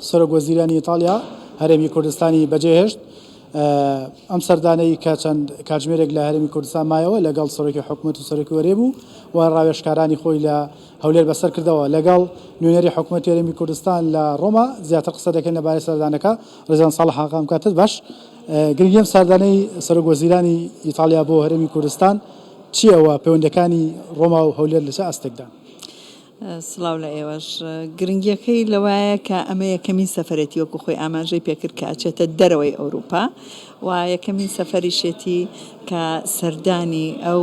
سەرۆک وەزیرانی ئیتاڵیا هەرێمی کوردستانی بەجێهێشت. ئەم سەردانەی کە چەند کاتژمێرێک لە هەرێمی کوردستان مایەوە لەگەڵ سەرۆکی حکومەت و سەرۆکی وەرێم و و ڕاوێژکارانی خۆی لە هەولێر بەسەر کردەوە. لەگەڵ نوێنەری حکومەتی هەرێمی کوردستان لە ڕۆما زیاتر قسە دەکەین لەبارەی سەردانەکە. ڕێزان ساڵح ئاغا ئەم کاتەت باش. گرنگی ئەم سەردانەی سەرۆک وەزیرانی ئیتاڵیا بۆ هەرێمی کوردستان چییە و پەیوەندییەکانی ڕۆما و هەولێر لە چ ئاستێکدان؟ سڵاو لە ئێوەش. گرنگیەکەی لەوایە کە ئەمە یەکەمین سەفەرێتی وەکو خۆی ئاماژەی پێکرد کە ئەچێتە دەرەوەی ئەوروپا و یەکەمین سەفەریشێتی کە سەردانی ئەو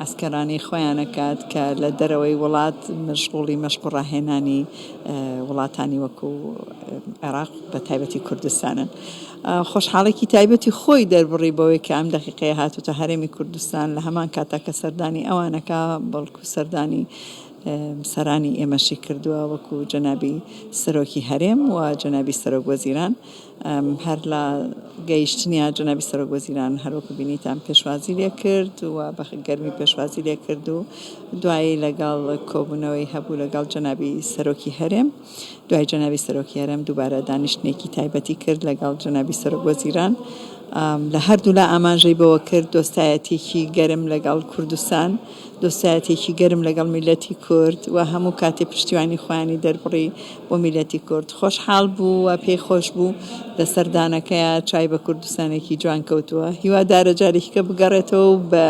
عەسکەرانەی خۆیان ئەکات کە لە دەرەوەی وڵات مەشغوڵی مەشق و ڕاهێنانی وڵاتانی وەکو عێراق بە تایبەتی کوردستانن. خۆشحاڵێکی تایبەتی خۆی دەربڕی بەوەی کە ئەم دەقیقەیە هاتووتە هەرێمی کوردستان لە هەمان کاتا کە سەردانی ئەوانەکا بەڵکو سەردانی سەرانی ئێمەشی کردووە وەکو جەنابی سەرۆکی هەرێم و جەنابی سەرۆک وەزیران هەر لە گەیشتنیا جەنابی سەرۆک وەزیران هەروەکو بینیتان پێشوازی لێ کرد و بە گەرمی پێشوازی لێ کرد و دوایی لەگەڵ کۆبوونەوەی هەبوو لەگەڵ جەنابی سەرۆکی هەرێم. دوای جەنابی سەرۆکی هەرێم دووبارە دانیشتنێکی تایبەتی کرد لەگەڵ جەنابی سەرۆک وەزیران. لە هەردوولا ئاماژەی بەوە کرد دۆستایەتیەکی گەرم لەگەڵ کوردستان، دۆستایەتیەکی گەرم لەگەڵ میللەتی کورد و هەموو کاتێ پشتیوانی خۆیانی دەربڕی بۆ میللەتی کورد. خۆشحاڵ بوو و پێی خۆش بوو لە سەردانەکەیا چاوی بە کوردستانێکی جوان کەوتووە. هیوادارە جارێکی کە بگەڕێتەوە و بە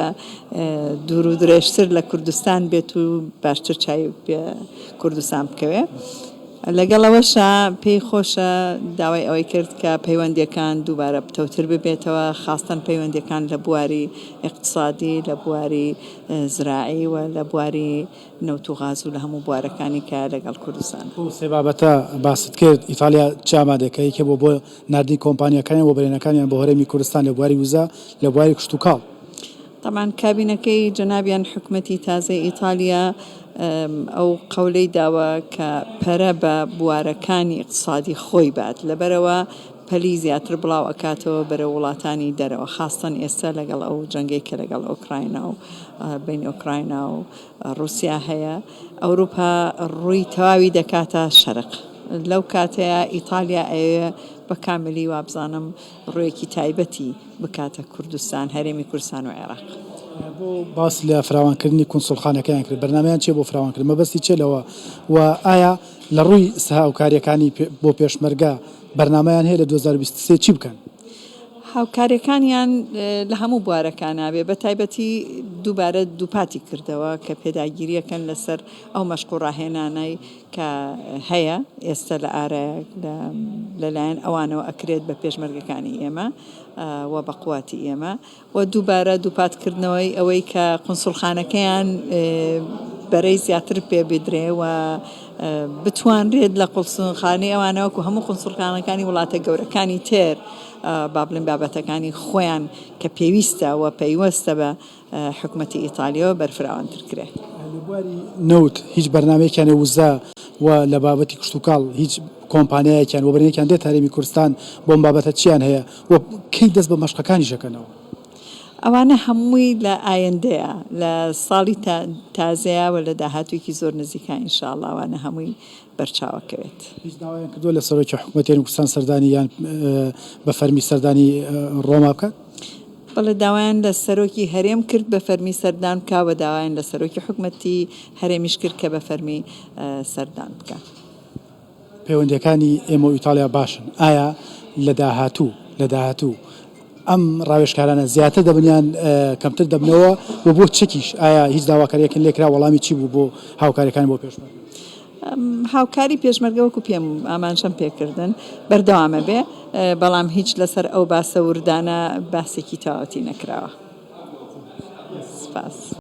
دوور و درێژتر لە کوردستان بێت و باشتر چاوی پێ کوردستان بکەوێ. لەگەڵ ئەوەشا پێی خۆشە داوای ئەوەی کرد کە پەیوەندیەکان دووبارە پتەوتر ببێتەوە خاستەن پەیوەندیەکان لە بواری ئیقتسادی، لە بواری زراعی و لە بواری نەوت و غاز و لە هەموو بوارەکانی کە لەگەڵ کوردستان. ئەو سێ بابەتە باست کرد، ئیتاڵیا چ ئامادەکە یەکێ بووە بۆ ناردنی کۆمپانیاکانیان و وەبەرهێنەکانیان بۆ هەرێمی کوردستان لە بواری وزە، لە بواری کشتوکاڵ. تەبعەن کابینەکەی جەنابیان حکومەتی تازەی ئیتالیا ئەو قەولەی داوە کە پەرە بە بوارەکانی ئیقتسادی خۆی بات لەبەرئەوە پەلی زیاتر بڵاو ئەکاتەوە بەرەو وڵاتانی دەرەوە خاستەن ئێستا لەگەڵ ئەو جەنگەی کە لەگەڵ ئۆکراینا و بەین ئۆکراینا و ڕوسیا هەیە ئەوروپا ڕووی تەواوی دەکاتە شەرق لەو کاتەیە ئیتالیا ئەیەوێ بە کاملی وابزانم ڕوویەکی تایبەتی بکاتە کوردستان، هەرێمی کوردستان و عێراق. بۆ باس لە فراوانکردنی کونسوڵخانەکەیان کرد، بەرنامەیان چییە بۆ فراوانکردن، مەبەستی چییە لەوە و ئایا لە ڕووی هاوکارییەکانی بۆ پێشمەرگە بەرنامەیان هەیە لە 2023 چی بکەن؟ هاوکارییەکانیان لە هەموو بوارەکانا بێ، بە تایبەتی دووبارە دووپاتی کردەوە کە پێداگیرییەکەن لەسەر ئەو مەشق و ڕاهێنانەی کە هەیە ئێستا لە ئارایە لەلایەن ئەوانەوە ئەکرێت بە پێشمەرگەکانی ئێمە و بە قواتی ئێمە و دووبارە دووپاتکردنەوەی ئەوەی کە قونسوڵخانەکەیان بەرەی زیاتر پێ بدرێ و بتوانرێت لە قونسوڵخانەی ئەوانە وەکو هەموو قونسوڵخانەکانی وڵاتە گەورەکانی تر با بڵێن بابەتەکانی خۆیان کە پێویستە و پەیوەستە بە حکومەتی ئیتالیەوە بەرفراوانتر کرێ. لە بواری نەوت هیچ بەرنامەیەکیان هەیە وزە و لە بابەتی کشتوکاڵ هیچ کۆمپانیایەکیان وەبەرهێنێکیان دێتە هەرێمی کوردستان بۆ ئەم بابەتە چیان هەیە و کەی دەست بە مەشقەکانیش ئەکەنەوە؟ ئەوانە هەمووی لە ئایندەیە لە ساڵی تازەیە و لە داهاتوویەکی زۆر نزیکا ان شاء اللە ئەوانە هەمووی بەرچاو ئەکەوێت. هیچ داوایان کردووە لە سەرۆکی حکومەتی هەرێمی کوردستان سەردانی یان بە فەرمی سەردانی ڕۆما بکات؟ بەڵێ داوایان لە سەرۆکی هەرێم کرد بە فەرمی سەردان بکا و داوایان لە سەرۆکی حکومەتی هەرێمیش کرد کە بە فەرمی سەردان بکا. پەیوەندییەکانی ئێمە و ئیتاڵیا باشن، ئایا لە داهاتوو لە داهاتوو ئەم ڕاوێژکارانە زیاتر دەبن یان کەمتر دەبنەوە و بۆ چەکیش ئایا هیچ داواکارییەکن لێکرا وەڵامی چی بوو بۆ هاوکارییەکانی بۆ پێشمەرگە؟ هاوکاری پێشمەرگە وەکو پێم ئاماژەم پێکردن بەردەوامە بێ بەڵام هیچ لەسەر ئەو باسە وردانە باسێکی تەواوەتی نەکراوە. سپاس.